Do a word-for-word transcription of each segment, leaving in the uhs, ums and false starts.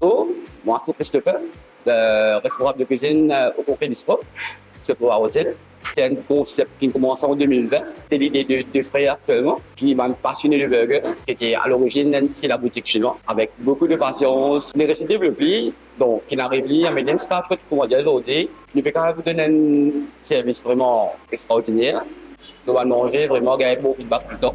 Bon, moi c'est Christopher, euh, responsable de cuisine, euh, au Concret Bistrot, sur Trois Rosiers. C'est un concept qui a commencé en deux mille vingt. C'est l'idée de deux frères actuellement, qui sont passionnés de burger, qui étaient à l'origine d'un petit la boutique chinois, avec beaucoup de patience. Les récidives le pli, donc, qui n'arrive ni à mettre un start, comment dire, aujourd'hui. Nous pouvons vous donner un service vraiment extraordinaire. Nou bann manze, vremem, gagn bon feedback toultan.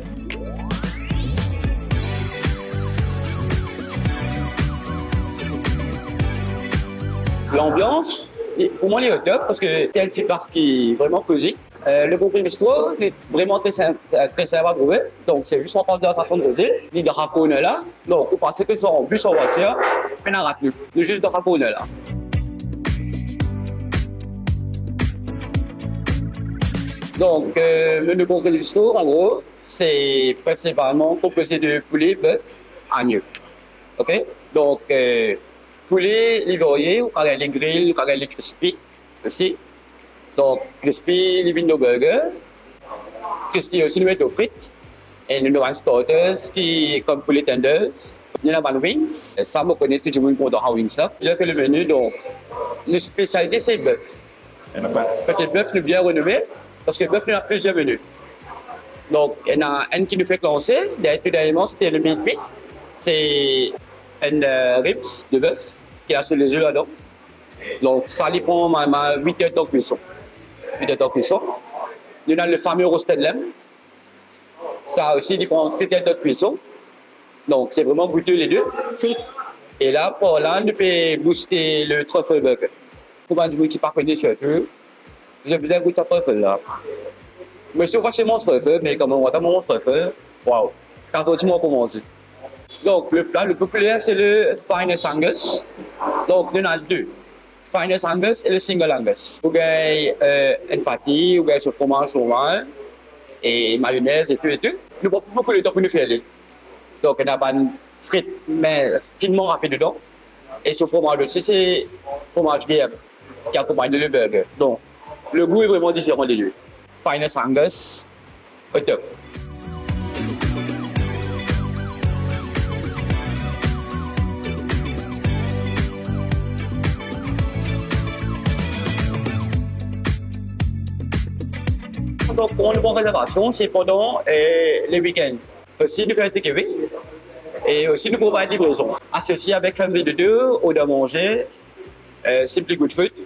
Lanbians, li, pou mwa, li o top, parski se enn ti plas ki vremem kozi. Euh, le Concret Bistrot, li vremem tre sinp, euh, tre sinp a trouve. Donk, se zis an fas de la stasyon de Roze, li dan sa corner la. Donk, ou pase ke sa an bis, an vwatir, pena rat nou. Nou zis dan sa corner la. Donk, euh, le, le Concret Bistrot, an gro, se prinsipalman konpoze de poule, bef, agno. Ok? Donk, euh, poule, li varye, ou kapav gagn li gril, ou kapav gagn li crispy osi. Donk, crispy, li vinn dan burger. Crispy osi, nou met dan frit. E nou ena bann starters ki, kom poule tenders. Nou ena bann wings. Sa, mo kone tou dimoun kontan sa wings la. Dir ke le menu, donk, nou spesialite, se bef. Kote bef, nou bien renome, parski bef, nou ena plizier menu. Donk, ena enn ki nou fek lanse, dernie, tou dernier, se le meat meat. Se enn, euh, ribs de bef ki ena so leze ladan. Donk, sa, li pran normalman wit er tan kwison. Wit er tan kwison. Nou ena le fame roasted lamb. Sa osi, li pran set er tan kwison. Donk, se vremem goute le de. Si. E la, par la, nou pe booste le truffle burger. Pou bann dimoun ki pa kone, sirtou, zot bizin gout sa truffle la. Mo ti pa ti manz truffle, me kan mo inn manz truffle, waw, sa finn fer mo anvi manze. Donk, le pla le pli popiler, se le Finest Angus. Donk, nou ena de. Finest Angus e le Single Angus. Ou gagn, euh, enn pati, ou gagn so fromaz normal, e mayonez, e tou, e tou. Nou pran boukou letan pou nou fer li. Donk, ena bann frit, me finman rape dedan. E so fromaz osi, se fromaz Gruyère ki akonpagn le burger. Donk, le gou li vremem diferan de lot. Finest Angus, o top. Donk, kouma nou pran rezervasion, se pandan, euh, le weekend. Osi, nou fer take away. E osi, nou provide livrezon. Asosie avek Hungry Dodo, Order Manger, euh, Simply Good Food.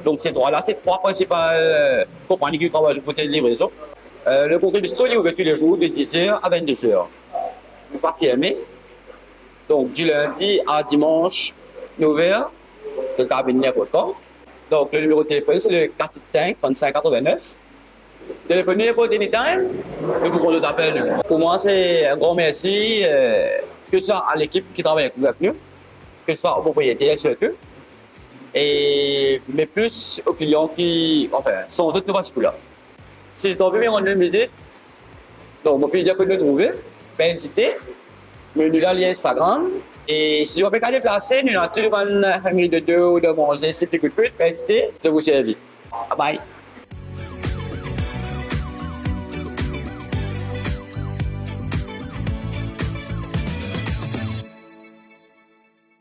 Donk, se trwa la, se trwa prinsipal, euh, konpagni ki travay pou fer livrezon. Euh, le Concret Bistrot, li ouver toulezour de diz er a vennde er. Nou pa ferme. Donk, di lindi a dimans, nou ouver. Zot kapav vinn ninport kan. Donk, le nimero telefonn, se le kat sis sink, trant sink, katrovennef. Telefonn nou, ninport anytime, nou pou pran zot apel nou. Pou mwa, se enn gran mersi, euh, ke sa a lekip ki travay avek nou, ke sa o propriyeter sirtou, e, me plis o klian ki, anfin, san zot, nou pa ti pou la. Si zot anvi vinn rann nou vizit, donk, mo finn dir kot nou trouve, pa ezite, nou, nou la li Instagram, e si zot pa pe kapav deplase, nou ena tou bann Hungry Dodo, Order Manger, Simply Good Food, pa ezite, nou pou servi. Bye bye.